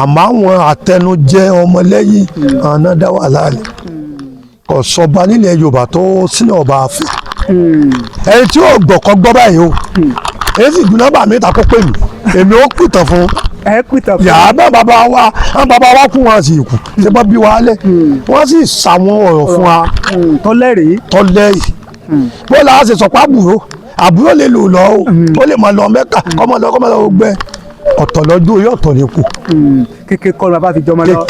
Àmọ́ àwọn àtẹnujẹ ọmọlẹ́yìn àná dá wàhálà lẹ̀. Kò sọba nílẹ̀ Yorùbá tó sínú ọba àfẹ́. Ẹni tí yóò gbọ́ kọ́ gbọ́ báyìí o. Èyí sì dùn nọ́mbà mi ta kó pè mí, èmi ó pìtàn fún Ẹ pìtàn fún. Yàrá bá bàbá wa, àwọn bàbá wa kú, wọn sì kú, ṣé bá bí wa lẹ̀, wọ́n sì ṣàwọn ọ̀rọ̀ fún wa. Tọ́lẹ́rìí. Tọ́lẹ́rìí. Bó la ṣe sọ pé àbúrò àbúrò lè lò lọ o, ó lè máa lọ Mẹ́kà, kọ́mọ lọ, kọ́mọ lọ gbẹ ọ̀tọ̀ lọ́jọ́ orí, ọ̀tọ̀ ní kù. Kékeré kọ́ ni bàbá fi jọmọ lọ.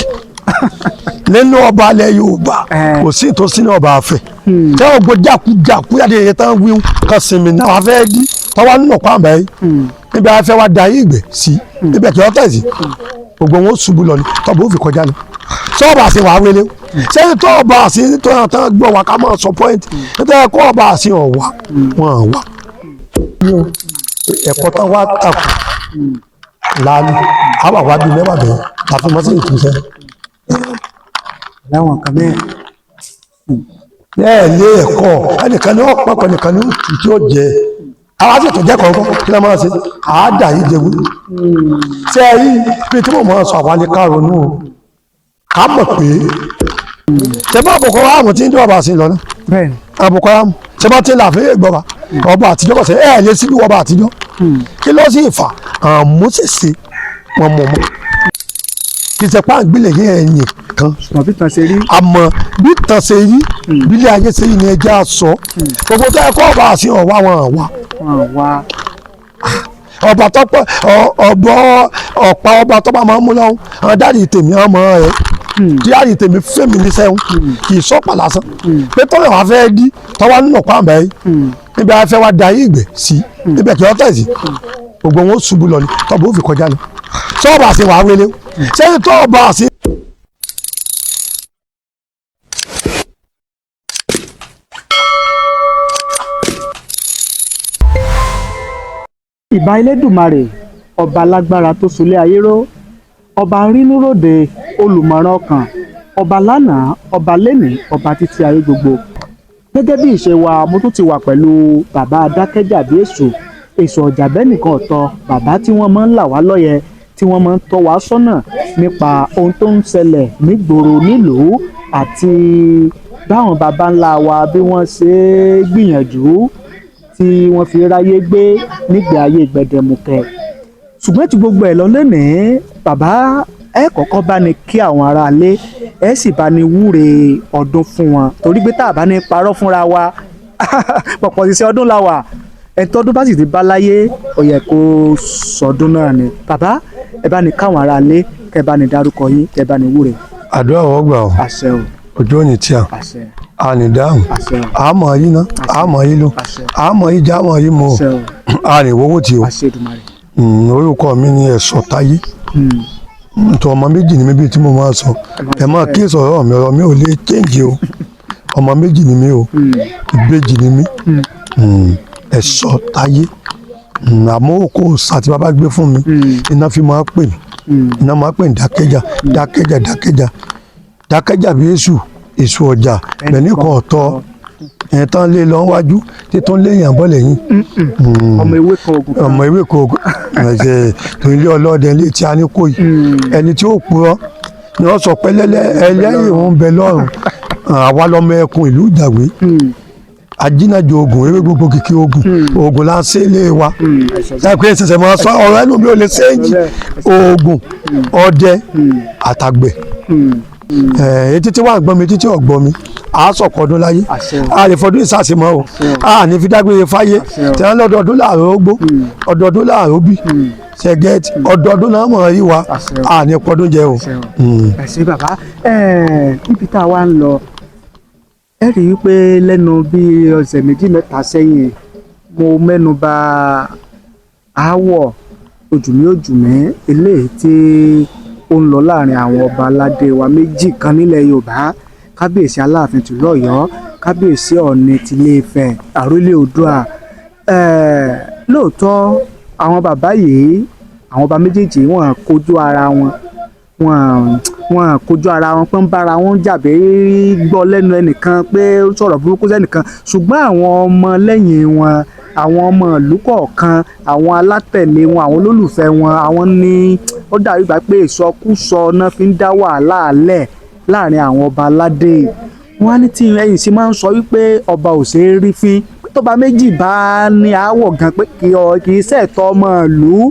Nínú ọba alẹ́ Yorùbá, kò sí tó sínú ọba àfẹ́ tẹ́ ọ gbọ́ jákujàku yàtọ̀ èyí tán wíwú kan sinmi náà wàá fẹ́ dí tọ́wá nínú ọ̀pá àmọ́ yìí níbi afẹ́ wa da yìí gbẹ̀ sí níbẹ̀ kí wọ́n tẹ̀sí gbogbo wọn ó ṣubú lọ ni tọ́bù ó fi kọjá lọ sọ́ọ̀bù àti wàá wélé sẹ́yìn tọ́ọ̀bù àti tọ́ọ̀ tán gbọ́ wa ká máa sọ point nítorí kọ́ ọba àti ọ̀wà wọn wà. Ẹ̀kọ́ tán wá takò láàánú àwọn àwa bíi mẹ́wàá bẹ̀rẹ̀ láti mọ́ sí ìtúnṣe. Láwọn kan bẹ́ẹ̀. Ẹ lé ẹ̀kọ́ ẹnìkan ní ọ̀pọ̀ kan nìkan ní òtún tí ó jẹ àwọn àti ètò jẹ́kọ̀ọ́ kọ́ kí ló máa ṣe àádà yìí jẹun. Ṣé ẹ rí bí tí mo máa sọ, àwa ni ká ronú o, ká mọ̀ pé ṣé bá Boko Haram tí ń dé ọba sí lọ náà. Bẹ́ẹ̀ni. Boko Haram, ṣé bá ti ń là fún ìgbọba ọba àtijọ́ kọ̀ sí ẹ lé sílùú ọba àtijọ́. Kí ló sì fà àmúṣèṣe wọn mọ̀ mọ́ kì í ṣe pàǹgbìlẹ̀ yẹn ẹ̀yìn kan. Ṣùgbọ́n bí tàn ṣe rí. Àmọ́ bí tàn ṣe rí, bílẹ̀ ayé ṣe rí ni ẹja sọ. Gbogbo tó yẹ kó ọba àṣìhàn wá wọn wá. Wọn wá. Ọba tọpọ ọbọ ọ̀pá ọba tó bá máa ń mú lọ́wọ́ àwọn dáàdì tèmi ọmọ rẹ tí dáàdì tèmi fẹ́mi ní sẹ́wọ̀n kì í sọ́pà lásán pé tọ́lẹ̀ wá fẹ́ dí tọ́wá nínú ọ̀pá àmọ́ yìí níbi afẹ́ wá da yìí gbẹ̀ sí níbẹ̀ kí wọ́n tẹ̀sí gbogbo wọn ó ṣubú lọ ni tọ́bù ó fi kọjá lọ sọ́ọ̀bù àti wàá wélé sẹ́yìn tọ́ọ̀bù àti. Ìbà Elédùmarè, ọba lágbára tó sulé ayé ró, ọba rínúròde, olùmọ̀ràn ọkàn, ọba lánàá, ọba lénìí, ọba títí ayé gbogbo. Gẹ́gẹ́ bí ìṣe wa, mo tún ti wà pẹ̀lú bàbá Adákẹ́jà bí èṣù, èṣù ọ̀jà bẹ́ẹ̀ nìkan ọ̀tọ̀, bàbá tí wọ́n máa ń là wá lọ́yẹ, tí wọ́n máa ń tọ́ wa sọ́nà nípa ohun tó ń ṣẹlẹ̀ nígboro nílùú àti báwọn baba ńlá wa bí wọ́n ṣe é gbìyànjú tí wọ́n fi ráyé gbé nígbà ayé gbẹdẹmukẹ. Ṣùgbọ́n tí gbogbo ẹ̀ lọ lónìí, bàbá, ẹ kọ́kọ́ bá ní kí àwọn aráalé, ẹ sì bá ní wúre ọdún fún wọn, torí pé tá a bá ní parọ́ fúnra wa, pọ̀pọ̀ ṣiṣẹ́ ọdún la wà. Ẹ̀tọ́dún bá sì ti bá láyé, ó yẹ kó sọdún náà ni. Bàbá, ẹ bá ní káwọn aráalé, kẹ bá ní dárúkọ yín, kẹ bá ní wúre. Àdúrà wọ́n gbà ọ́. Àṣẹ o. Ojú òní tí a Àṣẹ. A ní dáhùn. Àṣẹ o. Àmọ́ yín ná, àmọ́ yín lò. Àṣẹ. Àmọ́ yín já, àmọ́ yín mọ́. Àṣẹ o. A ní wọ́wọ́ tí o. Àṣẹ Èdùmàrè. Orúkọ mi ni Ẹ̀sọ̀ Táyé. Nítorí ọmọ méjì ni mí, bíi tí mo máa sọ, ẹ máa kí sọ̀rọ̀ mi, ọ̀rọ̀ mi ò lè change o. Ọmọ méjì ni mí o, ìbejì ni mí. Ẹ̀sọ̀ Táyé. Àmọ́ òkú sàtì bàbá gbé fún mi, iná fi máa pè mí, iná máa pè ní Dákẹ́jà, Dákẹ́jà, Dákẹ́jà, Dákẹ́jà bí èṣù, èṣù ọjà bẹ̀ẹ́nì kan ọ̀tọ̀ ẹ̀ tán lé lọ wájú títún léèyàn bọ́ lẹ́yìn. Ọmọ ewé kan ogun kan. Ọmọ ewé kò ẹsẹ tó ilé ọlọ́dẹ ilé tí a ní kò yìí, ẹni tí ó purọ́ ni wọ́n sọ pé ẹlẹ́yìn òun bẹ lọ́rùn. Àwa lọmọ ẹkùn ìlú Ìjàgbé, ajínájọ ogun ewé gbogbo kìkì ogun ogun là ń ṣe ilé wa. Ẹ̀sọ̀. Ẹ pé ṣẹ̀ṣẹ̀ máa sọ ọ̀rọ̀ ẹnu mi ò lè ṣéǹjì. Ogun ọdẹ àtàgbẹ̀, etí tí wà ń gbọ́ mi, etí tí ò gbọ́ mi, à á sọ̀kọ̀ ọdún láyé. Àṣẹ o. A lè fọdún ìsàsìmọ́ o, a ní fi dágbére fáyé. Àṣẹ o. Tí wọ́n lọ́dọọdún láàárọ̀ ogbó, ọdọọdún láàárọ̀ bí ṣẹgẹ́tì, ọdọọdún náà mọ̀ rí wa. Àṣẹ o. A ní pọdún jẹ o. Àṣẹ o. Ẹ ṣé bàbá. Ẹ níbi tá a wá ń lọ, ẹ rí i pé lẹ́nu bí ọ̀sẹ̀ méjì mẹ́ta sẹ́yìn, mo mẹ́nu bà aáwọ̀ ojùmí ojùmí eléyìí tí ó ń lọ láàrin àwọn ọba aládé wa méjì kan nílẹ̀ Yorùbá, kábíyèsí Aláàfin tìlú Ọ̀yọ́, kábíyèsí Ọọ̀ni tìlé Ifẹ̀, àrólé Oòduà. Lóòótọ́ àwọn bàbá yìí, àwọn ọba méjèèjì, wọn kojú ara wọn, wọn kojú ara wọn pé ń bára wọn jàbí gbọ́ lẹ́nu ẹnìkan pé ó sọ̀rọ̀ burúkú sẹ́nìkan, ṣùgbọ́n àwọn ọmọ lẹ́yìn wọn Àwọn ọmọ ìlú kọ̀ọ̀kan, àwọn alátẹ̀lé wọn, àwọn olólùfẹ́ wọn, àwọn ní ó dàbí ìgbà pé ìsọkúsọ náà fi ń dá wàhálà lẹ̀ láàrin àwọn ọba aládé. Wọn á ní tí ẹ̀yin sì máa ń sọ wípé ọba ò ṣeé rí fín, pé tọ́ba méjì bá ní aáwọ̀ gan, pé kì í ṣẹ̀tọ́ ọmọ ìlú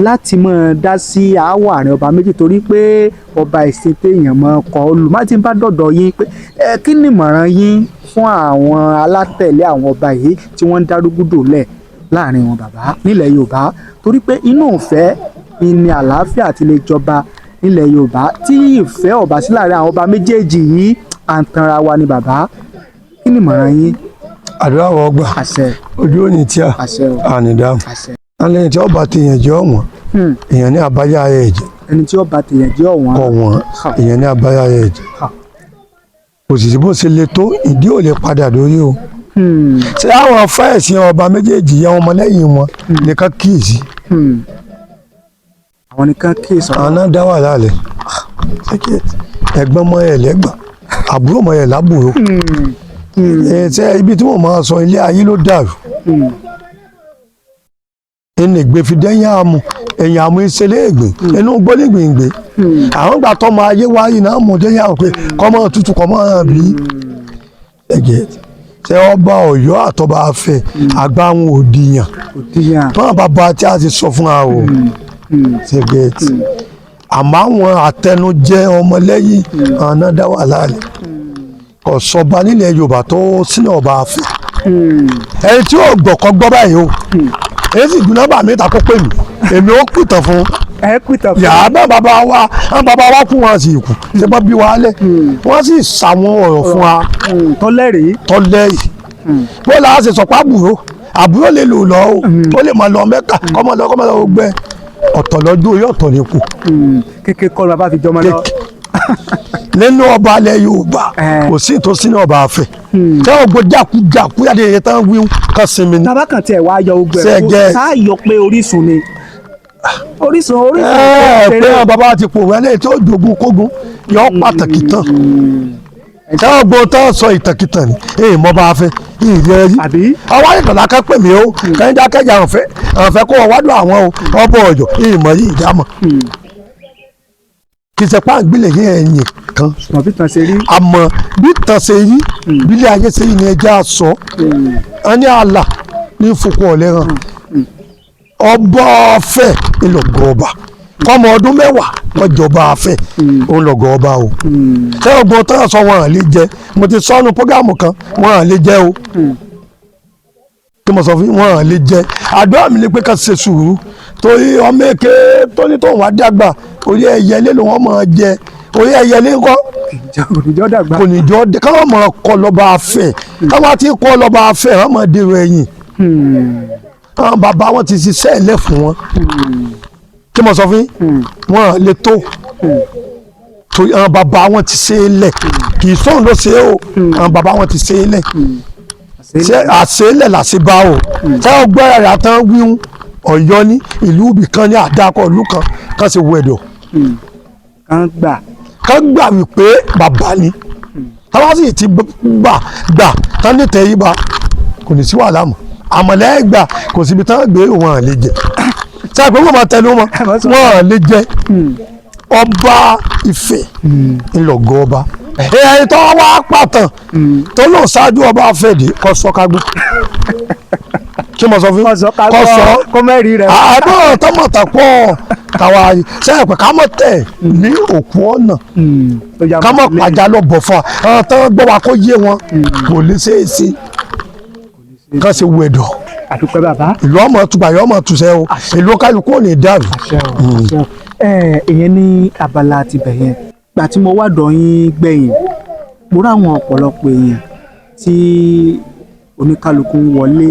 láti máa dá sí aáwọ̀ àárín ọba méjì, torí pé ọba ìsìn téèyàn máa kọ́ olùmọ̀ tí ń bá dọ̀dọ̀ yín pé ẹ kí ni ìmọ̀ràn yín fún àwọn alátẹ̀lé àwọn ọba yìí tí wọ́n ń dárúgúdù lẹ̀ láàrin wọn bàbá nílẹ̀ Yorùbá? Torí pé inú ìfẹ́ ni àlàáfíà ti lè jọba nílẹ̀ Yorùbá. Tí ìfẹ́ ò bá sí láàrin àwọn ọba méjèèjì yìí, à ń tanra wa ni bàbá. Kí ni ìmọ̀ràn yín? Àdúrà wọ́n gbà. Àṣẹ. Ojú ò ní tíà. Àṣẹ o. Ànídàmú. Àṣẹ. Alẹ́ tí ọba ti yàn jẹ́ ọ̀wọ́n, èèyàn ní abáyá ẹ̀ jẹ́. Ẹni tí ó bá tèèyàn jẹ́ ọ̀wọ́n. Kọ̀ wọ́n, èèyàn ní abáyá ẹ̀ jẹ́. Kò sì sí bó ṣe le tó, ìdí ò lè padà lórí o. Ṣé àwọn fẹ́ẹ̀sì ọba méjèèjì yẹn, ọmọlẹ́yìn wọn nìkan kíyèsí. Àwọn nìkan kíyèsí. Àwọn náà dá wàhálà lẹ̀. Ẹ̀gbọ́n mọ ẹ̀ lẹ́gbọ̀n, àbúrò mọ ẹ̀ lábúrò. Ṣé ibi tí mo máa sọ, ilé ayé ló dàrú. Ẹnì gbèfidẹ́yìn àmú ẹ̀yìn àmú ìṣẹ̀lẹ̀ ègbè inú gbólígbìngbè àwọn gbà tọmọ ayé wáyé náà mú dẹ́yìn àwọn pé kọ́mọ tútù kọ́mọ bí ẹ̀jẹ̀. Ṣé ọba Ọ̀yọ́ àtọba Ifẹ̀ àgbà àwọn òdìyàn tọ́wọ́n bàbá tí a ti sọ fún wa o ṣe gẹ̀ẹ́tì, àmọ́ àwọn àtẹnujẹ ọmọlẹ́yìn àwọn náà dá wàhálà lẹ̀. Kò sọba nílẹ̀ Yorùbá tó sínú ọba Ifẹ̀. Ẹni tí yóò gbọ́ kọ́ gbọ́ báyìí o. Èyí sì gbin nọ́mbà mi ta kó pè mí, èmi ó pìtàn fún. Ẹ pìtàn fún. Yàrá bá bàbá wa, àwọn bàbá wa kú, wọn sì kú, ṣé bá bí wa lẹ, wọ́n sì ṣàwọn ọ̀rọ̀ fún wa. Tọ́lẹ́rìí. Tọ́lẹ́rìí. Bó la ṣe sọ pé àbúrò àbúrò lè lò lọ o, ó lè máa lọ Mẹ́kà, kọ́mọ lọ, kọ́mọ lọ gbẹ ọ̀tọ̀ lọ́jọ́ orí, ọ̀tọ̀ ní kù. Kékeré kọ́ bàbá fi jọmọ lọ. Nínú ọba alẹ́ Yorùbá, kò sí ìtòsí ní ọba Ifẹ̀ tẹ́ ọ gbọ́ jákujàku yàtọ̀ èyí tán wíwú kan sinmi ni. Bàbá kan tiẹ̀ wá yọ ogun ẹ̀ kó sáà yọ pé orísun ni orísun orísun. Ẹ pé àwọn bàbá ti pòwé ẹlẹ́yìn tí ó jogun kógun yọ pàtàkì tán. Tẹ́ ọ gbọ́ tán sọ ìtàkìtàn ni èyí mọ́ bá a fẹ́ ìrẹ́ rí. Ọwọ́ àyẹ̀tọ̀lá kan pè mí o, kẹ́ńdà kẹ́jà àwọn fẹ́ kó wọn wádùn àwọn o ọbọ̀ ọ̀yọ́ èyí mọ̀ yìí ìdámọ̀ kì í ṣe pàǹgbìlẹ̀ yẹn ẹ̀yìn kan. Àmọ́ bí tàn ṣe rí, bílẹ̀ ayé ṣe rí ni ẹja sọ. Ẹni àlà ní fokùn ọ̀lẹ́ hàn. Ọba Ifẹ̀ ńlọgọ ọba kọ́mọ ọdún 10 kọjọba Ifẹ̀ ńlọgọ ọba o. Ṣé ọgbọ́n tán sọ wọn à lè jẹ? Mo ti sọnù prógámù kan, wọn à lè jẹ o. Kí mo sọ fún wọn à lè jẹ. Àdúrà mi ni pé ká ṣe sùúrù, torí ọmọ èké tó ní tóun wá dàgbà, orí ẹyẹlé ló wọn máa jẹ, orí ẹyẹlé ńkọ́ kò ní jọ káwọn máa kọ́ lọ́ba Ifẹ̀, káwọn ti kọ́ lọ́ba Ifẹ̀, wọn máa dèrò ẹ̀yìn. Àwọn bàbá wọn ti ṣiṣẹ́ ẹ̀lẹ́ fún wọn. Kí mo sọ fún wọn lè tó, torí àwọn bàbá wọn ti ṣe é lẹ̀. Kì í sóhun ló ṣe é o, àwọn bàbá wọn ti ṣe é lẹ̀. Ṣé àṣeélẹ̀ làṣebá o? Ṣé ọgbọ́n rẹ̀ àtàn wíwú Ọ̀yọ́ ní ìlú ibì kan ní àdàkọ ìlú kan kan ṣe wo ẹ̀dọ̀. Kan gbà wípé bàbá ni táwọn sì ti gbà gbà tán ní tẹ̀yìnba, kò ní sí wàhálà mọ́. Àmọ̀lẹ́ gbà kò síbi tán gbé wọn lè jẹ. Ṣé àpò wọn máa tẹnu wọn wọn lè jẹ ọba Ifẹ̀ ńlọgọ ọba ẹ̀yìn tó wá pàtàn tó lò ṣáájú ọba Ifẹ̀ dé kọ́ sọ́kágbó. Kí mo sọ fún kọ́ sọ kọ́mẹ́rì rẹ̀. Àbọ̀ tọmọ̀tà pọ̀ káwa sẹ́yìn pé ká mọ̀ tẹ̀ ní òkú ọ̀nà, ká mọ̀ pàjá lọ bọ̀ fún wa. Àwọn tó gbọ́ wa kó yé wọn, kò lè ṣe é ṣe kán ṣe wù ẹ̀dọ̀. Àdúpẹ́ bàbá. Ìlú ọmọ tùgbà yọ ọmọ tùsẹ̀ o, ìlú kálukú ò ní dàrú. Ìyẹn ní abala ti bẹ̀ yẹn. Gbà tí mo wá dọ̀ yín gbẹ̀yìn, mo rá àwọn ọ̀pọ̀lọpọ̀ èèyàn tí oníkálukú ń wọlé.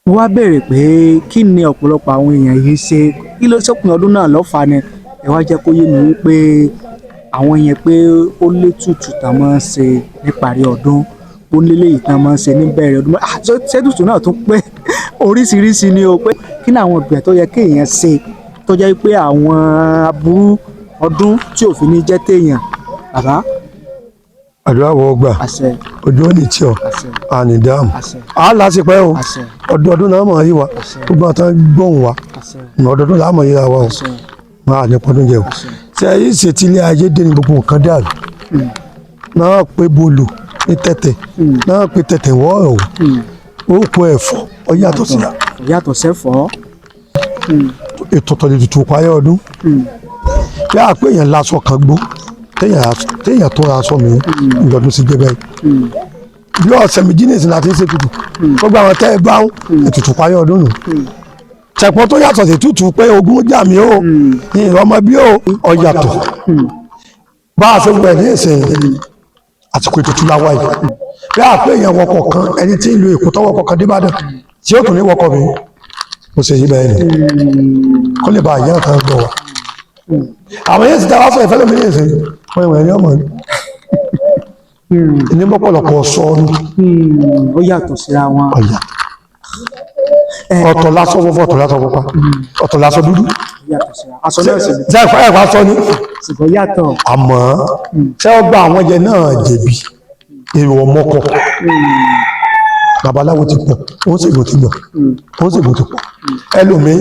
Mo wá béèrè pé kí ni ọ̀pọ̀lọpọ̀ àwọn èèyàn yìí ṣe, kí ló sópin ọdún náà lọ́fà ni. Ẹ wá jẹ́ kó yé mi wípé àwọn yẹn pé ó létùtù tá a máa ń ṣe níparí ọdún, ó léléyìí tá a máa ń ṣe níbẹ̀rẹ̀ ọdún. Ṣé tùtù náà tún pé oríṣiríṣi ni o, pé kí ni àwọn ìgbẹ́ tó yẹ kéèyàn ṣe tó jẹ́ pé àwọn aburú ọdún tí ò fi ní jẹ́ téèyàn bàbá. Àdúrà wọ gbà. Àṣẹ. Ojú ò ní tí ọ. Àṣẹ. Àní dáàmú. Àṣẹ. À lásìpẹ́ o. Àṣẹ. Ọdọọdún náà mọ̀ yí wa. Àṣẹ. Gbogbo àtàn gbóhùn wa. Àṣẹ. Ọdọọdún là mọ̀ yíra wa o. Àṣẹ. Máa ní pọdún jẹ o. Àṣẹ. Ṣé ayé ṣètì ilé ayé dé ní gbogbo nǹkan dàrú náà pé bolo ní tẹ̀tẹ̀ náà pé tẹ̀tẹ̀ wọ́ọ̀rọ̀ o, ó kó ẹ̀fọ́ ọ yàtọ̀ síra. Yàtọ̀ sẹ́fọ̀ọ́. Ètò tọ̀lẹ̀ tutù parí ọdún yá pé èèyàn lásọ kan gbó, téèyàn tó ra aṣọ mi ìlọdún sí jẹ́ bẹ́ẹ̀. Bí ọ̀sẹ̀ 2 nìsín láti ń ṣe tutù, gbogbo àwọn tẹ́ ẹ bá ń ètùtù parí ọdún nù tẹ̀pọ̀ tó yàtọ̀ sí tutù pé ogun jà mí o, ìrọmọ bí o, ọ yàtọ̀. Bá a ṣe wẹ̀ ní ìsìn, àsìkò ètùtù la wà yìí. Bí a pé èèyàn wọkọ̀ kan, ẹni tí ń lo Èkó tọwọ́kọ̀ kan débàdàn tí ó tún ní wọkọ̀ mi, mo ṣe yí bẹ́ẹ̀ ni kó lè bá àyàn kan gbọ́ wa. Àwọn yẹn ti dára sọ ìfẹ́ lómi ní ìsìn wọn ìwọ̀n ẹni ọmọ ní mọ́pọ̀lọpọ̀ sọ ọ́nù. Ó yàtọ̀ síra wọn. Ọ̀yà ọ̀tọ̀ lásọ funfun, ọ̀tọ̀ lásọ pupa, ọ̀tọ̀ lásọ dúdú. Ó yàtọ̀ síra aṣọ náà sì ni. Ṣé ẹ̀fọ́ ẹ̀fọ́ aṣọ ni. Ṣùgbọ́n yàtọ̀. Àmọ́ ṣé ó gba àwọn jẹ náà jẹ̀bi èrò ọmọkọ babaláwo ti pọ̀, ó ṣègùn ti gbọ̀, ó ṣègùn ti pọ̀. Ẹlòmíì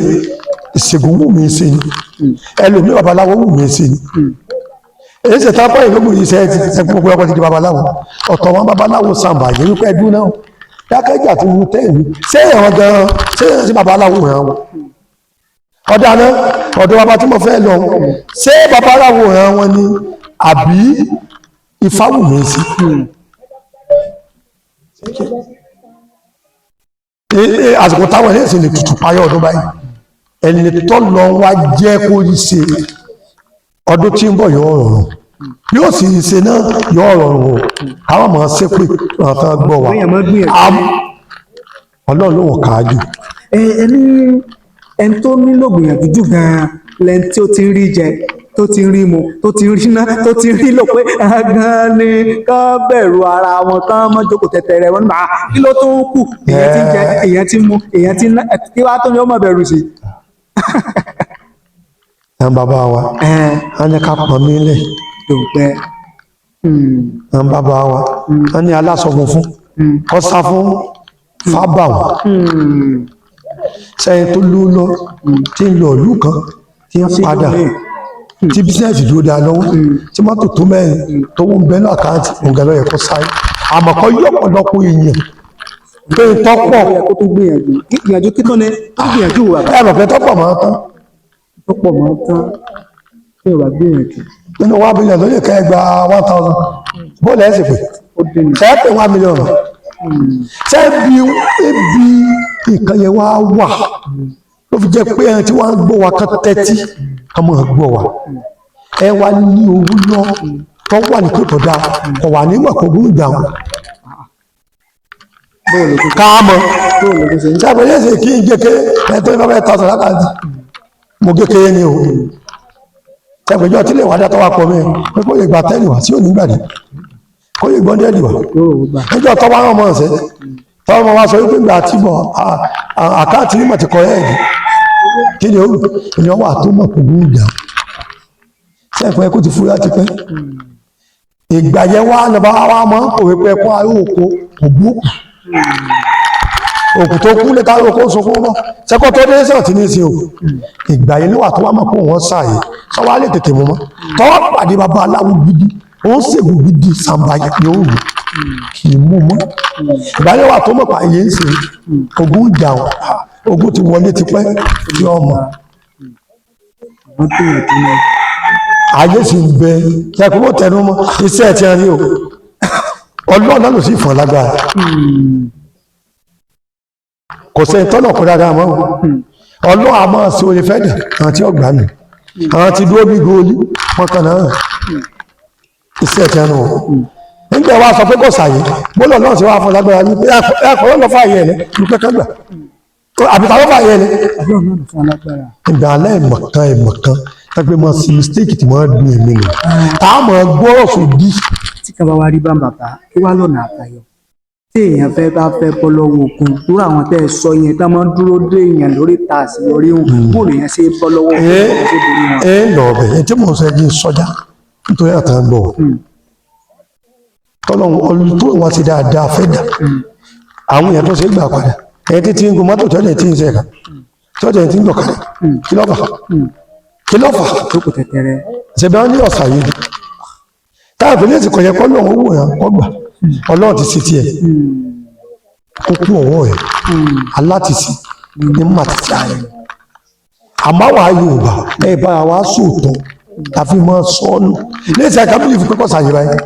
ìṣègùn wù mí ṣe ni, ẹlòmíì babaláwo wù mí ṣe ni. Èyí ṣe tá pọ̀ ìlógún yìí ṣe é ti ṣe gbogbo ọkọ̀ ti di babaláwo. Ọ̀tọ̀ wọn babaláwo sàǹbà yìí wípé ẹdún náà dákẹ́jà ti wù tẹ́ẹ̀mí ṣé ẹ̀wọ̀n gan-an ṣé ẹ̀wọ̀n sí babaláwo ràn wọn ọ̀dà náà ọ̀dọ̀ bàbá tí mo fẹ́ lọ, ṣé babaláwo ràn wọn ni àbí ifá wù mí sí? Àsìkò táwọn ẹlẹ́sìn lè tutù payọ́ ọdún báyìí, ẹni tó lọ wá jẹ́ kó rí ṣe ọdún tí ń bọ̀ yóò rọrùn, yóò sì ṣe náà yóò rọrùn o. Àwọn ọmọ ṣépè àwọn gbọ́ wa. Èèyàn máa gbìyànjú. Ọlọ́run ló wọ̀n káájú. Ẹni ẹni tó nílò gbìyànjú jù gan-an lẹni tí ó ti ń rí jẹ, tó ti ń rí mu, tó ti ń rí ná, tó ti ń rí lò, pé gan-an ni kán bẹ̀rù ara wọn, kán mọ́ jókòó tẹ̀tẹ̀rẹ̀ wọn nígbà kí ló tó ń kù. Èèyàn ti ń jẹ, èèyàn ti ń mu, èèyàn ti ń ná, kí wàá tó ní ó mọ̀ bẹ̀rù sí. Ẹ̀ ń bàbá wa á ní ká pọn mí lẹ̀. Dògbẹ́. Ẹ̀ ń bàbá wa á ní aláṣọ funfun kọ́ sá fún fábàwọ̀n sẹ́yìn tó ló lọ tí ń lọ ìlú kan tí ń padà, tí bísíǹsì dúró dáa lọ́wọ́, tí mọ́tò tó mẹ́rin tó ń bẹ ní àkáǹtì òǹgà lọ́yẹ̀ kó sáré, àmọ́ kọ́ yí ọ̀pọ̀lọpọ̀ èèyàn pé tọ́pọ̀. Ó yẹ kó tó gbìyànjú gbìyànjú kí tó ní tó gbìyànjú wà. Ẹ mọ̀ pé tọ́pọ̀ máa tán. Tó pọ̀ mọ́ tán tí ò bá gbìyànjú. Nínú 1 billion ló lè kẹ́ ẹ gba 1,000 bóòlù ẹ̀ sì pé Ó dín ní. ṣe é pé 1 million ṣé bí ebi nǹkan yẹn wá wà ló fi jẹ́ pé ẹni tí wọ́n ń gbọ́ wa kán tẹ́tí kán máa gbọ́ wa. Ẹ wá ní owó lọ tó wà ní kò tó dáa kò wà nígbà kó gún ìjà wọn. Bóòlù tó káàmọ́. Bóòlù tó ṣe ń Ṣé àpẹẹrẹ ṣe kí n gé ẹ tó ní bá bẹ́ẹ̀ tàṣà lákàtì mo gé kéré ni o. Ṣé àpẹẹrẹ tí lè wá dá tó wà pọ̀ mi pé kó lè gba tẹ́lì wá sí òní gbàdé, kó lè gbọ́n dẹ́ẹ̀dì wá. yóò gbà. Níjọ́ tọ́wọ́ àwọn ọmọ ọ̀sẹ̀ tọ́wọ́ ọmọ wa sọ wípé gbà tí bọ̀ àkáǹtì nímọ̀ ti kọ́ ẹ̀ẹ́dì kí ni ó ní ọwọ́ àtúmọ̀ kò gún ìjà. Ṣé ẹ̀fọ́ ẹ̀kú ti fúra ti pẹ́ ìgbà yẹn wá lọ́ba wa máa ń kòwé pé ẹ̀kọ́ aró oko kò gbókù òkú tó kú lé kárí oko sunkún mọ́ sẹ́kọ́ tó dé sàn tí ní í sin o. Ìgbà yẹn níwà tó wá mọ̀ pé wọ́n ṣàyè sọ wá lè tètè mú mọ́ tọ́wọ́ pàdé bàbá aláwo gidi, ó ń ṣègùn gidi sàǹbà ni ó wù kì í mú mọ́. Ìgbà yẹn wà tó mọ̀ pààyè ń ṣe ogun ìjà ogun ti wọlé tipẹ́ tí ọmọ Wọ́n gbìyànjú lọ. Ayé sì ń bẹ ẹkùn mọ́ tẹnu mọ́ iṣẹ́ ti rí o. Ọlọ́run náà ló sì fọ́n lágbára, kò sẹ́ni tọ́nà kó dáadáa mọ́ o. Ọlọ́run a máa ṣe oore fẹ́dà àwọn tí ó gbà mí, àwọn tí dúró bí góòlì wọn kàn náà iṣẹ́ ti ẹnu o. Nígbà wa sọ pé kò sàyè bólú, ọlọ́run sì wá fọ́n lágbára ní ẹ̀kọ́ ló fààyè ẹ̀ lẹ́ ní pẹ́ kán gbà àbí ta ló fààyè ẹ̀ lẹ́. Ọlọ́run náà ló fún alágbára. Ìgbà aláìmọ̀kan ìmọ̀kan tàbí máa ṣe mistake tí máa dùn èmi nù tá a máa gbọ́rọ̀ sódì. Tí kan bá wá rí bá bàbá, kí wá lọ́nà àbáyọ tí èèyàn fẹ́ bá fẹ́ bọ́ lọ́wọ́ ogun lórí àwọn tẹ́ ẹ sọ yẹn tá máa ń dúró dé èèyàn lórí ta àṣeyọrí hùn, bóòlù èèyàn ṣe bọ́ lọ́wọ́ ogun, èèyàn ṣe borí wọn. Ẹ lọ ọbẹ ẹ tí mò ń sọ ẹ jí ń sọjá nítorí àtàn gbọ́. Tọ́lọ́run tó wá sí dáadáa fẹ́ dà àwọn èèyàn tó ṣe gbà padà. Ẹni tí tí ń gun mọ́tò tọ́lẹ̀ tí ń ṣe ẹ̀ka tọ́lẹ̀ tí ń gbọ̀kadà, kí ló fà? Kí ló fà? Jókòó tẹ̀tẹ̀rẹ̀. Ṣe bá ní ọ̀sà yìí táà pẹ̀lú èsì kọ̀yẹ́ kọ́ lóun owó yẹn kọ́ gbà. Ọlọ́run ti ṣe tiẹ̀ kó kú ọwọ́ ẹ̀ alátìsí ní màtìsí ààrẹ. Àmọ́ àwa Yorùbá ẹ bá wa sòótọ́ tàbí mọ́ sọ́ọ̀nù lẹ́sẹ̀ àkàbílì fi pẹ́pọ̀ sàyè báyìí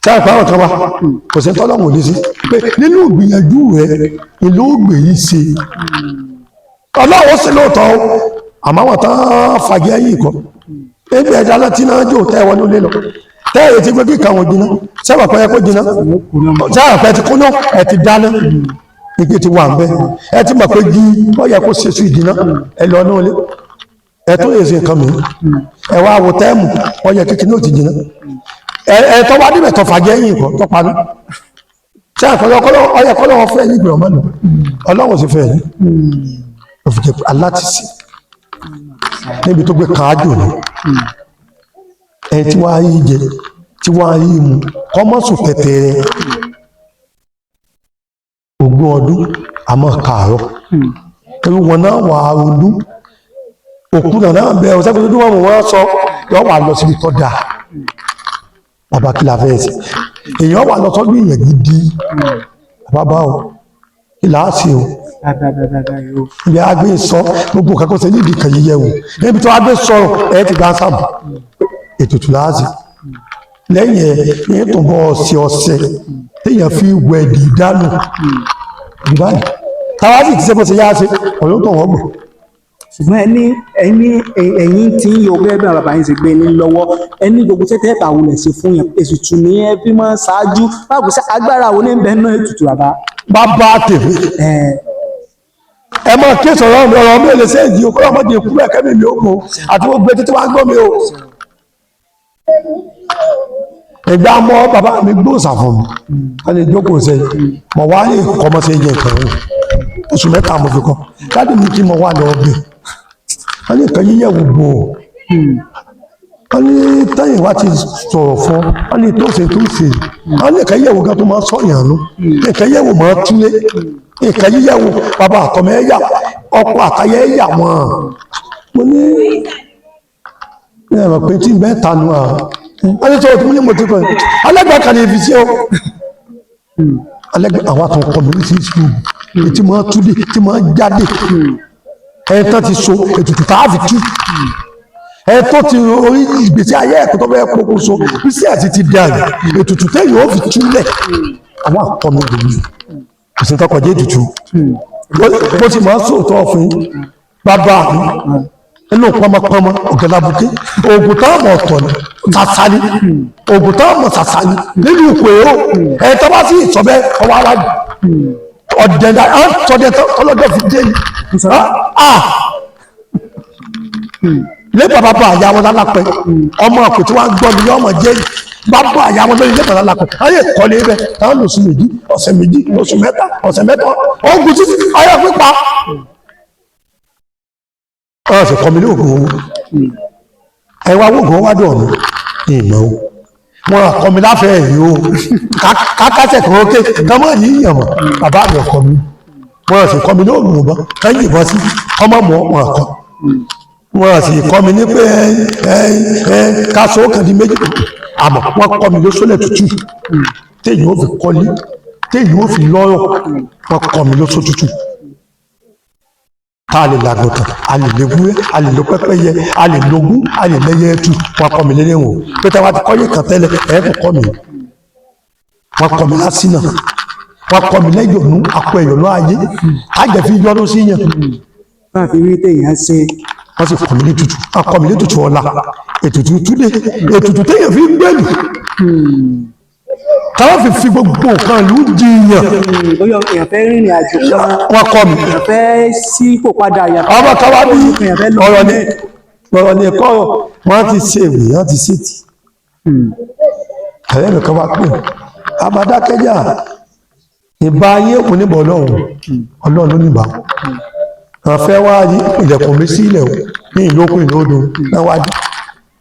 tí a pàrọ̀ kan wá kò sí tọ́lọ́mù lé sí pé nínú ìgbìyànjú rẹ ìlú ògbè yìí ṣe ọlọ́run sí lóòótọ́ o. Àmọ́ àwọn tán fàgẹ́ ẹ̀yìn kọ́ ebi ẹ̀dá láti náà jò tẹ́ wọn lólé lọ tẹ́ èyí ti gbé kíkà wọn jiná sábà pẹ́ kó jiná, sábà pẹ́ ti kúná, ẹ̀ ti dáná, igi ti wà ń bẹ́, ẹ ti mọ̀ pé jí ó yẹ kó ṣe sí ìjìnà ẹ lọ náà lé ẹ tó lè ṣe nǹkan mi. Ẹ wá wo tẹ́ẹ̀mù ó yẹ kékeré náà ti jiná. Ẹ tọ́ wá níbẹ̀ tó fàjẹ́ yìí kọ́ tó paná ṣé àkọlọ́ ó yẹ kọ́ lọ́wọ́ fẹ́ yín gbìyànjú mọ́nà. Ọlọ́run sì fẹ́ yín ó fi jẹ́ alátìsí níbi tó gbé káájò ni ẹ tí wàá yí jẹ tí wàá yí mu kọ́mọ́sùn tẹ̀tẹ̀rẹ̀ 20 ọdún àmọ́ kààrọ̀ irú wọn náà wà á ronú òkú náà náà bẹ ọ̀sẹ̀ tó dúnmọ̀ wọ́n sọ yọ wà lọ síbi tó dáa. Bàbá, kí la fẹ́ ṣe? Èèyàn wà lọ sọ́dún èèyàn gidi. Bàbá bá o, kí là á ṣe o? Bàbá yìí o. Ibi agbé sọ gbogbo nǹkan kó ṣe nídìí kan yíyẹ wò níbi tó agbé sọ̀rọ̀ ẹ ti gbà sáàmù ètùtù láàzì lẹ́yìn ẹ̀ ní tó bọ́ ọ̀sẹ̀ ọ̀sẹ̀ téèyàn fi wẹ̀ dì dánù báyìí táwa sì ti ṣe bó ṣe yá ṣe ọ̀yọ́ tó wọ́n gbọ̀. Ṣùgbọ́n ẹni ẹni ẹ̀yìn tí ń yọ gẹ́gẹ́ bí àwọn bàbá yín ṣe gbé ní lọ́wọ́, ẹni gbogbo tẹ́tẹ́ ẹ̀bà wulẹ̀ ṣe fún yẹn, ètùtù ní ẹ fi máa ń ṣáájú. Báwo ṣe agbára wo ní ń bẹ nínú ètùtù, bàbá? Bàbá tèmi, ẹ máa ké sọ̀rọ̀ mi, ọ̀rọ̀ mi ò lè ṣe èyí o. Kọ́ ọmọdé kú ẹ̀kẹ́ mi mi ò kó àti gbogbo etí tí wọ́n á gbọ́ mi o. Ìgbà mọ́ bàbá mi gbóòsà fún mi, wọ́n lè jókòó sẹ́yìn mọ̀ wá lè kọ́ ọmọ sẹ́yìn jẹ́ nǹkan rẹ̀. Oṣù 3 mo fi kọ́ dáàdì mi kí mo wà lọ bẹ̀. Wọ́n ní nǹkan yíyẹ̀wò bò ó. Wọ́n ní tẹ́yìn wá ti sọ̀rọ̀ fún wọ́n ní tó ṣe tó ṣe. Wọ́n ní nǹkan yíyẹ̀wò gan tó máa sọ̀yàn nù, nǹkan yíyẹ̀wò máa túlé, nǹkan yíyẹ̀wò bàbá àtọmọ ẹ̀ yà, ọkọ àtayẹ ẹ̀ yà wọ́n. Mo ní ẹ̀rọ pé tí bẹ́ẹ̀ tanu à wọ́n ní sọ̀rọ̀ tí mo ní mo ti kọ́ ẹ̀ alẹ́gbẹ̀ẹ́ kan ní ibi tí ó alẹ́gbẹ̀ẹ́ àwọn àtọkọ mi ní sí ìṣòro tí mo túlé tí mo jáde ẹ̀ tán ti so ètùtù tá a fi tú ẹ tó ti orí ìgbésí ayé ẹ̀kọ́ tó fẹ́ kókó so bísí àti ti dà yìí ètùtù téèyàn ó fi túlẹ̀ àwọn àkọ́mi gbòmí kò sí tọkọ̀ jẹ́ ètùtù bó ti máa ń sòótọ́ fún bàbá mi inú pọmọpọmọ ọ̀gẹ̀dàbùké oògùn tó mọ̀ ọ̀tọ̀ ni sàṣà ni oògùn tó mọ̀ sàṣà ni nínú ìpè ó ẹ tó bá sì sọ bẹ́ẹ̀ ọwọ́ aláàbò ọ̀dẹ̀ sọdẹ tọ́lọ́dọ̀ fi dé ni lé bàbá bá àyà wọn lálápẹ ọmọ kò tí wọn gbọ́ mi ọmọ jẹ bàbá àyà wọn lórí lé bàbá lálápẹ ayé kọ́lé bẹ táwọn lòsùn 2, ọ̀sẹ̀ 2, oṣù 3, ọ̀sẹ̀ 3, ogun títí ayé pípa. Ọ̀sẹ̀ kọ́ mi ní oògùn owó ẹ wá oògùn owó wádùn ọ̀nà ìmọ̀ o. Wọn àkọ́ mi láfẹ̀ẹ́ yìí o kákásẹ̀ kan ókè kámọ́ yìí yàn mọ́ bàbá mi ọkọ mi. Wọn sì kọ́ mi ní oògùn ìbọn ká yìnbọn sí ọmọ mọ́. Wọn àkọ́ wọn sì kọ́ mi ní pé ẹ ẹ káṣọ kan di méjì, àmọ́ wọ́n kọ́ mi lóṣòlẹ̀ tútù téèyàn ó fi kọ́lé, téèyàn ó fi lọ́rọ̀. Wọ́n kọ́ mi lóṣò tútù tá a lè làgùntàn, a lè léwúrẹ́, a lè lo pẹ́pẹ́yẹ, a lè logún, a lè lẹ́yẹ ẹtù. Wọ́n kọ́ mi lélẹ̀ wò pé táwa ti kọ́yé kan tẹ́lẹ̀ ẹ̀ kò kọ́ mi. Wọ́n kọ́ mi lásìnà, wọ́n kọ́ mi lẹ́yọ̀nù akọ ẹ̀yọ̀nù ayé àjẹfí yọ́nú sí yẹn. Bá a fi rí téèyàn ṣe. Wọ́n sì kọ́ mi ní tutù, wọ́n kọ́ mi ní tutù ọ̀la ètùtù túlé ètùtù téèyàn fi ń gbèlú táwọn fi fi gbogbo nǹkan ìlú jiyàn. Bóyá èèyàn fẹ́ rìnrìn àjò kan, Wọ́n kọ́ mi. èèyàn fẹ́ sípò padà, èèyàn fẹ́ Ọmọ kan wá bí èèyàn fẹ́ lọ ọ̀rọ̀ ni ọ̀rọ̀ ni ẹ̀kọ́ wọ́n ti ṣe ìwé, wọ́n ti ṣe tì. Ẹ̀rẹ́ mi kan wá pè abadákẹ́jà ìbá ayé òkun níbọ̀ ọlọ́run, ọlọ́run ló níbà wọn fẹ́ wá yí ilẹ̀kùn mi sílẹ̀ o ní ìlú òkun ìlú odò náà wá dé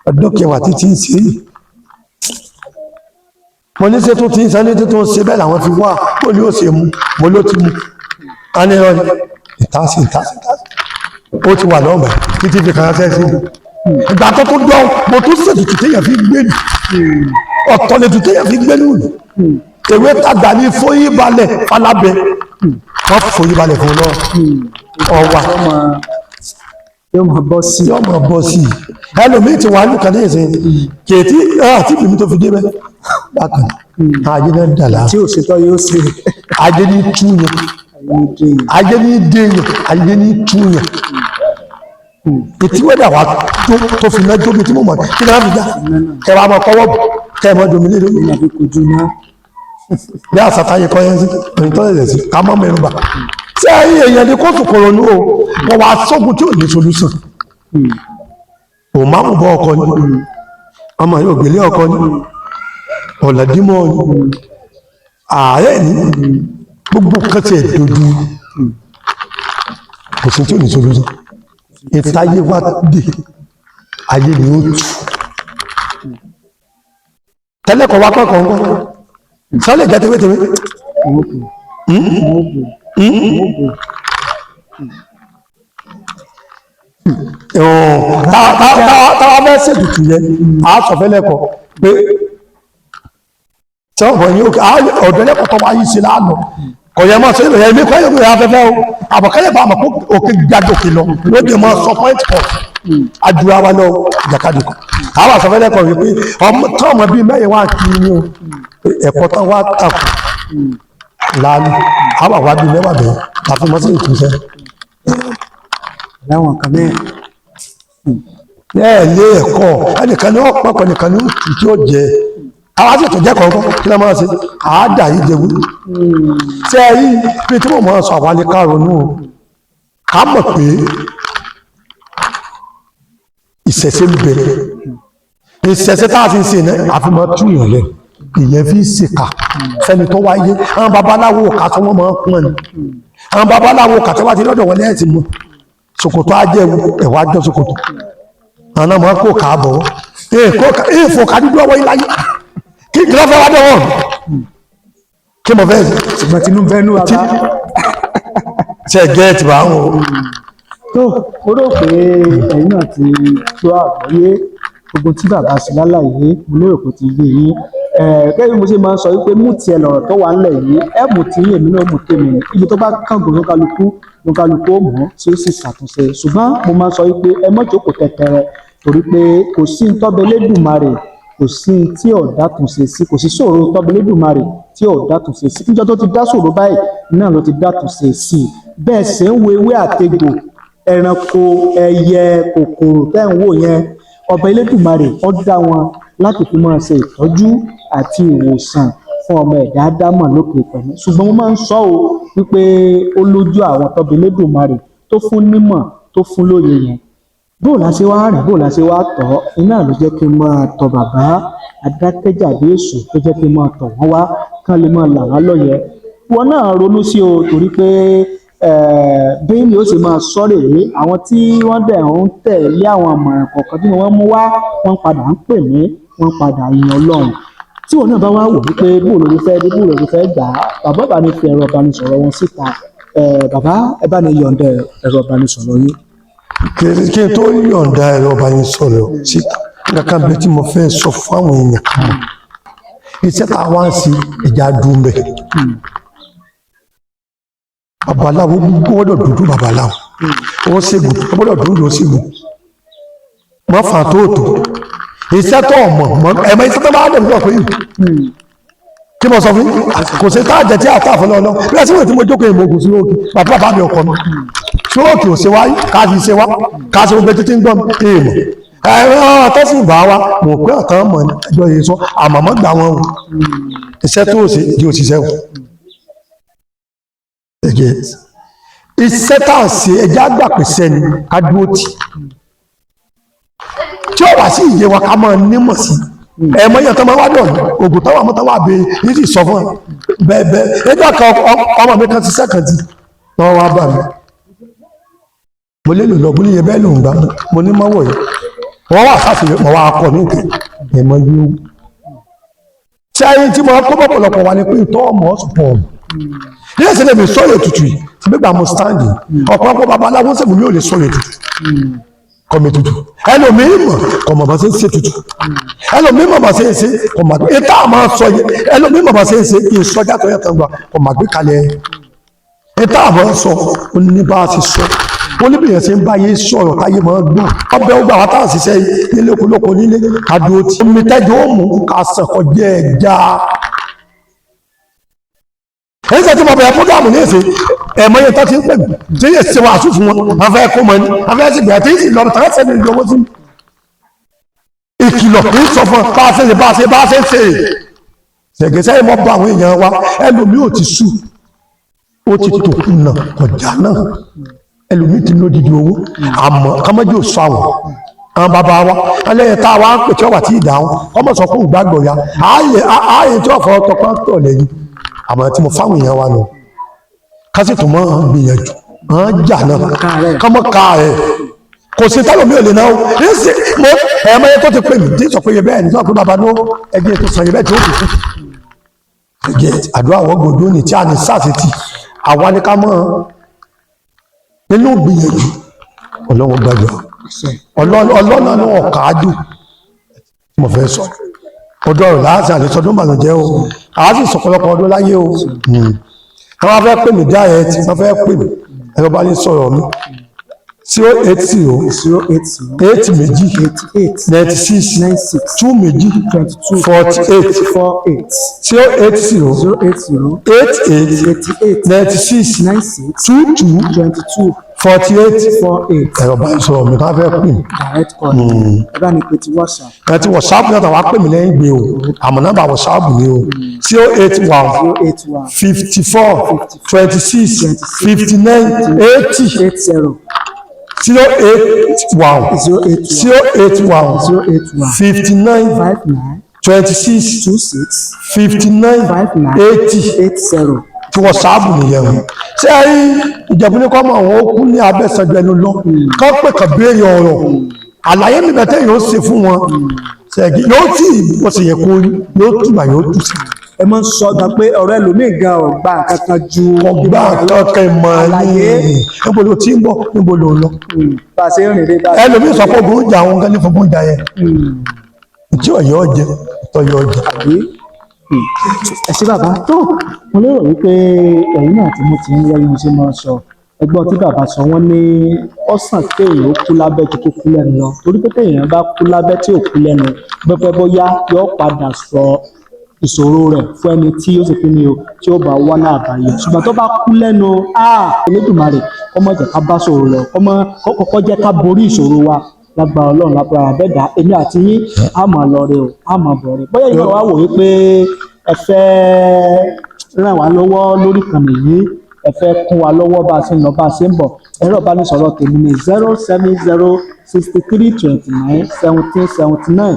ọdún kẹwàá títí ń ṣe é. Mo ní ṣe tó ti ń sáré tó ń ṣe bẹ́ẹ̀ làwọn fi wá ó ní ó ṣe mú, mo ló ti mú. A ní irọ́ ni ìtàsí ìtàsí ìtàsí ó ti wà lọ́ọ̀bà títí fi kàn án sí i. Ìgbà tó tó dán, mo tún ṣètùtù téèyàn fi gbé lù, ọ̀tọ̀ lè tù téèyàn fi gbé lù. Ewé tàgbà ní fóyí balẹ̀ falábẹ́, wọ́n fòyí balẹ̀ fún un náà ọwà Yóò máa bọ́ sí. Yóò máa bọ́ sí i. Ẹlòmíì ti wà nìkan ní ìsìn kèétí àti ìbìmí tó fi dé bẹ́ẹ̀ bákan, ajé náà dàlá. Tí ò ṣetán yóò ṣe. Ajé ní túyàn, ajé ní déyàn, ajé ní túyàn. Ètí wẹ́dà wà tó fi náà jóbi tí mo mọ̀ kí náà fi já kẹ wàá mọ kọ́wọ́ bù kẹ ẹ mọ domi lé lórí Àbí kò jóná. Bí àṣàtàyè kọ́ yẹn sí òyìn tó lẹ̀ sí ká mọ́ mẹ́rin bà tí ayé èèyàn ní kóòtù kòrónú o, wọ́n wá sógun tí ò ní solúsàn. Òun máa mú bọ́ ọkọ ni, ọmọ yóò gbélé ọkọ ni, ọ̀làdímọ̀ ni, ààrẹ ní gbogbo kan tiẹ̀ dojú, kò sí tí ò ní solúsàn. Ìtayé wá dé, ayé ni ó tù tẹ́lẹ̀kọ̀ wá kọ́kọ́ ńkọ́ sọ́lẹ̀ jẹ́ tewétewé. Táwa fẹ́ ṣètùtù yẹn, a sọ fẹ́lẹ́kọ̀ pé tí wọ́n yín òkè ọ̀dọ́ ẹlẹ́kọ̀ọ́ tó wáyé sí lánàá kò yẹ mọ́ sí ìròyìn ẹ̀mí kọ́ ìròyìn afẹ́fẹ́ o, àbọ̀kẹ́lẹ̀ bá àmọ̀ kó òkè gbàdókè lọ lóde mọ́ sọ pọ́ìntì kọ̀ adúlá wa lọ jàkadì kọ̀. Àwọn àsọfẹ́lẹ́kọ̀ wípé ọmọ tí ọmọ bíi mẹ́rin wá kí ni o, ẹ̀kọ́ tán wá takò láàlú, àwọn àwa bíi mẹ́wàá bẹ̀rẹ̀ láti mọ́ sí ìtúnṣe. Láwọn kan bẹ́ẹ̀. Ẹ lé ẹ̀kọ́ ẹnìkan ní ọ̀pọ̀ ẹ̀kọ́ nìkan ní òtù tí ó jẹ, àwọn àti ìtọ́jẹ́ kọ̀ọ̀kan kí ló máa ṣe àádà yìí jẹ wúlò. Ṣé ẹ rí bí tí mo máa sọ, àwa ni ká ronú o, ká mọ̀ pé ìṣẹ̀ṣe ń bẹ. Ìṣẹ̀ṣe tá a fi ń ṣe náà àfi máa tú ìyàn lẹ̀, ìyẹn fi ń ṣèkà fẹ́ni tó wáyé. Àwọn babaláwo kà tó wọ́n máa ń pọ́n ni, àwọn babaláwo kà tó wá ti lọ́dọ̀ wọn lẹ́yìn tí mo ṣòkòtò ajẹ́wò ẹ̀wà jọ ṣòkòtò, àwọn ọmọ kò kà á bọ̀ ee fò ká dúdú ọwọ́ yìí láyé kí kí ló fẹ́ wá dọ̀wọ́ kí mo fẹ́. Ṣùgbọ́n tinú bẹ́ẹ̀ nú bàbá. Ṣe gẹ́ẹ̀tì bá wọn. Tó mo rò pé ẹ̀yin náà ti gbọ́ àgbọ́yé gbogbo tí bàbá ṣe lálàyé, mo lérò pé ó ti yé yín. Gẹ́gẹ́ bí mo ṣe máa ń sọ wípé mú tiẹ̀ lọ̀rọ̀ tó wà ńlẹ̀ yìí, ẹ mú tí èmi náà mú tèmi ni, ibi tó bá kángun lókàlùkù lókàlùkù ó mọ̀ tí ó sì ṣàtúnṣe. Ṣùgbọ́n mo máa ń sọ wípé ẹ má jókòó tẹ̀tẹ̀rẹ̀, torí pé kò sí ń tọ́bẹ̀ Elédùmarè, kò sí tí ọ̀dà túnṣe sí, kò sí ṣòro tọ́bẹ̀ Elédùmarè tí ọ̀dà túnṣe sí. Níjọ́ tó ti dá ṣòro báyìí náà ló ti dá túnṣe sí i. Bẹ́ẹ̀ sì ń wo ewé àtegbò, ẹranko, ẹyẹ, kòkòrò tẹ́ ń wò yẹn, ọba Elédùmarè ó dá wọn láti fi máa ṣe ìtọ́jú àti ìwòsàn fún ọmọ ẹ̀dá ádámọ̀ lókè pẹ̀lú. Ṣùgbọ́n mo máa ń sọ ọ́ wípé ó lójú àwọn tọ́ba Elédùmarè tó fún nímọ̀, tó fún lóye yẹn, bóò la ṣe wá rìn, bóò la ṣe wá tọ̀, iná ló jẹ́ kí n máa tọ̀ bàbá Adákẹ́jàbí Èṣù, tó jẹ́ kí n máa tọ̀ wọ́n wá kán lè máa là wá lọ́yẹ̀. Wọn náà ronú sí o, torí pé bí ni ó sì máa sọ rèé, àwọn tí wọ́n dẹ̀ ń tẹ̀lé àwọn àmọ̀ràn kọ̀ọ̀kan tí wọ́n mú wá, wọ́n padà ń pè mí, wọ́n padà yan Ọlọ́run. Tí wọn náà bá wá wò wípé bóò ló fẹ́ dé, bóò ló fẹ́ gbà á, bàbá bá ní fi ẹ̀rọ ìbánisọ̀rọ̀ wọn síta. Bàbá, ẹ bá ní yọ̀ǹda ẹ̀rọ ìbánisọ̀rọ̀ yín. Kí n tó yọ̀ǹda ẹ̀rọ ìbánisọ̀rọ̀ síta, kankan bẹ tí mo fẹ́ sọ fún àwọn èèyàn kan mọ̀. Iṣẹ́ tá a wá ń ṣe, ìjà dùn bẹ̀. Babaláwo gbọ́dọ̀ dúdú, babaláwo ó ṣègùn ó gbọ́dọ̀ dúdú, ó ṣègùn mọ́ fà tóòtó. Iṣẹ́ tó mọ̀ mọ́ ẹ̀mọ́ iṣẹ́ tó bá dẹ̀ nígbà pé kí mo sọ fún kò sí tá àjẹ tí a tà fún lọ́lọ́ bí ẹ sì wọ́n tí mo jókòó ìmọ̀ ògùn sí òkè bàbá bàbá mi ọkọ mi sóòkè ò ṣe wá ká sì ṣe wá ká ṣe gbogbo títí ń gbọ́n mi èèmọ̀ ẹ̀rọ tọ́sí bá wa mọ̀ pé ọ̀tán mọ̀ ní ẹjọ́ yìí sọ àmọ̀mọ́ gbà wọn o. Iṣẹ́ tó ṣe di òṣìṣẹ́ o, ẹ̀jẹ̀ iṣẹ́ tá à ń ṣe, ẹjẹ́ àgbà pèsè ni ká dúró tì tí ó wà sí ìyè wa ká máa nímọ̀ sí ẹ̀mọ́ yẹn tó máa wá dọ̀ ògùn táwọn àmọ́ táwọn àbẹ̀ yìí sì sọ fún ẹ bẹ́ẹ̀ bẹ́ẹ̀. Ẹjọ́ kan ọmọ mi kan ti sẹ́kàn tí wọ́n wá bà mí, mo lè lò lọ bó níye bẹ́ẹ̀ ló ń gbà, mo ní mọ́wọ́ yìí wọ́n wà sáfì mọ́ wá kọ́ ní òkè ẹ̀mọ́ yìí ó. Sẹ́yìn tí mo kó bọ̀pọ̀lọpọ̀ wà ní pé ìtọ́ ọmọ ọ̀sùpọ̀ ọ̀mù ní ẹ̀sẹ̀ lè mi sọ̀rọ̀ ètùtù yìí tí gbégbá mo stand ọ̀pọ̀lọpọ̀ babaláwo sẹ́gun mi ò lè sọ̀rọ̀ ètùtù kọ̀mọ̀ ètùtù. Ẹlòmíì mọ̀ kọ̀mọ̀ bá ṣe ń ṣe ètùtù, ẹlòmíì mọ̀ bá ṣe ń ṣe kọ̀mọ̀ àgbẹ̀ ètò àmọ́ sọ yẹ, ẹlòmíì mọ̀ bá ṣe ń ṣe ìsọjá tó yẹ kan gbà kọ̀mọ̀ àgbẹ̀ kalẹ̀. Ètò àmọ́ sọ ó ní bá a ṣe sọ, ó ní bìyẹn ṣe ń bá yé sọ̀rọ̀ táyé máa ń gbọ́. Ọbẹ̀ ó gbà wá táà ṣiṣẹ́ nílé oko nílé kádùó tí omi tẹ́jọ́ ó mú ká sàn kọjá ẹja. Èyí sọ tí mo bẹ̀rẹ̀ fúgàmù ní èsè ẹ̀mọ́ yẹn tó ti ń pè mí tí yẹ ṣe wàásù fún wọn, wọn fẹ́ kó mọ ní wọn fẹ́ sì gbà tí sì lọ tàn sẹ́ni ìlú owó sí mi. Ìkìlọ̀ kì í sọ fún ọ bá a ṣe bá a ṣe bá a ṣe ń ṣe ṣẹ̀gẹ́sẹ́ yìí mọ́ bá àwọn èèyàn wa. Ẹlòmíì ò ti sùn, ó ti tòkù náà kọjá náà, ẹlòmíì ti lódìdí owó àmọ́ kọ́mọ́jú ò sọ àwọn bàbá wa ẹlẹ́yìn tá a wá ń pè tí wọ́n wà tí ì dáhùn kọ́mọ sọ fún ìgbàgbọ́ ya ààyè tí wọ́n fọwọ́ tọpá tọ̀ lẹ́yìn. Àmọ́ tí mo fáwọn èèyàn wa nù kásì tó máa ń gbìyànjú hàn jà náà kọ́mọ ká rẹ̀ kò sí tálọ̀ mi ò lè náà ní sí mo ẹ̀ẹ́mọ́ yẹn tó ti pè mí tí sọ pé yẹ bẹ́ẹ̀ ní sọ pé bàbá ní ẹgbẹ́ tó sàn yẹ bẹ́ẹ̀ tí ó fi kú ẹgbẹ́ àdúrà wọ́n gbòdó ní tí a ní sáàsì àwa ní ká mọ́ nínú gbìyànjú. Ọlọ́run gbàgbọ́ ọlọ́nà náà ọ̀káájú tí mo fẹ́ sọ ọdún ọ̀rọ̀ láti àlesọdún ìbànújẹ́ o, àá sì sọ̀pọ̀lọpọ̀ ọdún láyé o. Wọ́n fẹ́ pè mí direct, wọ́n fẹ́ pè mí, ẹ̀rọ bá ní sọ̀rọ̀ mi 080 080 8 2 88 96 96 2 2 22 48 48 080 080 88 88 96 96 22 22 48 48. Ẹ̀rọ bá ní sọ̀rọ̀ mi ká fẹ́ pè mí. Direct call, ẹ bá ní pé ti WhatsApp. Ẹ ti WhatsApp náà tàwa pè mí lẹ́yìn gbé o, àmọ́ nọ́mbà WhatsApp ni o 081 081 54 26 59 80 80 081 081 081 081 59 59 26 26 59 59 80 80. Tí wọ́n sáàbù nìyẹn o. Ṣé ẹ rí Ìjẹ̀bú ní kọ́mọ àwọn ó kú ní abẹ́sẹ̀jọ ẹnu lọ kọ́ pé kàn béèrè ọ̀rọ̀ àlàyé mi bẹ́tẹ̀ yóò ṣe fún wọn ṣẹ́gi yóò tì bó ṣe yẹ kó rí, yóò tùbà yóò tù sí. Ẹ máa ń sọ gan pé ọ̀rọ̀ ẹlòmíì gan ò gba nǹkan kan ju Ọgbà kankan mọ̀ ní àlàyé. Níbo ló ti ń bọ̀, níbo ló ń lọ. Bá a ṣe ń rìn dé bá a ṣe. Ẹlòmíì sọ pé ogun ń jà àwọn gan ní fúnfún jà yẹn tí ọ̀yọ́ jẹ tọ́yọ́ jẹ. Àbí ẹ ṣé bàbá tó mo lérò wípé ẹ̀yin náà tí mo ti ń rẹ́yìn ṣe máa sọ ẹgbọ́n tí bàbá sọ wọ́n ní ọ̀sán kéèyàn ó kú lábẹ́ ju kó kú lẹ́nu lọ, torí pé téèyàn bá kú lábẹ́ tí ò kú lẹ́nu bẹ́pẹ́ bóyá yóò padà sọ ìṣòro rẹ̀ fún ẹni tí ó sì kí ni o tí ó bá wá náà àbáyọ. Ṣùgbọ́n tó bá kú lẹ́nu, Elédùmarè kó má jẹ́ ká bá ṣòro lọ, kó má kọ́kọ́ jẹ́ ká borí ìṣòro wa lágbára Ọlọ́run, lágbára àbẹ́dá. Èmi àti yín á máa lọ rẹ o, á máa bọ̀ rẹ. Bóyá ìgbà wa wò wípé ẹ fẹ́ ràn wá lọ́wọ́ lórí ìkànnì yìí, ẹ fẹ́ kún wa lọ́wọ́ bá a ṣe ń lọ bá a ṣe ń bọ̀, ẹ̀rọ ìbánisọ̀rọ̀ tèmi ní 07063291779,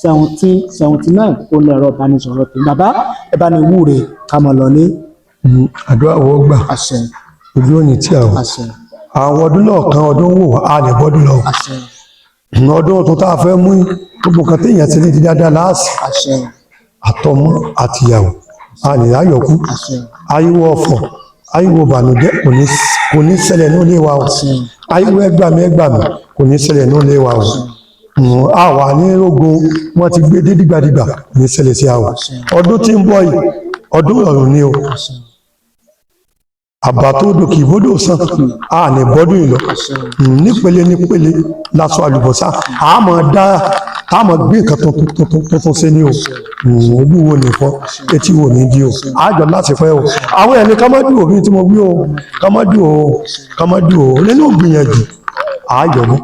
07063291779 ó ní ẹ̀rọ ìbánisọ̀rọ̀ tèmi. Bàbá, ẹ bá ní wúre ká máa lọ ní. Àdúrà wọ́n gbà. Àṣẹ. Ojú òní tí a wò. Àṣẹ. Àwọn ọdún náà kan ọdún wò wá, a lè bọ́dún lọ. Àṣẹ. Ọdún ọ̀tún tá a fẹ́ mú yìí, gbogbo nǹkan téèyàn ti ní ti dáadáa láàsì. Àṣẹ. Àtọmọ àtìyàwó a lè ráyọkú. Àṣẹ. Ariwo ọ̀fọ̀, ariwo ìbànújẹ́ kò ní ṣẹlẹ̀ ní ilé wa o. Àṣẹ. Ariwo ẹgbàmí ẹgbàmí kò ní ṣẹlẹ̀ ní ilé wa o. A wà ní rogo wọn ti gbé dé dìgbàdìgbà, kò ní ṣẹlẹ̀ sí a o. Ọdún tí ń bọ̀ yìí, ọdún ìrọ̀rùn ni o. Àṣẹ. Àbá tó dòkì ìbódò sàn a ní bọ́dún yìí lọ. Àṣẹ. Nípele nípele lásọ àlùbọ́sà a máa dá a máa gbé nǹkan tuntun tuntun tuntun sí ni o. Ojú wo ní fọ́, etí wo ní di o, àjọ láti pẹ́ o. Àwọn ẹni ká má dùn òbí tí mo gbé o, ká má dùn o, ká má dùn o nínú gbìyànjú àjọ mú.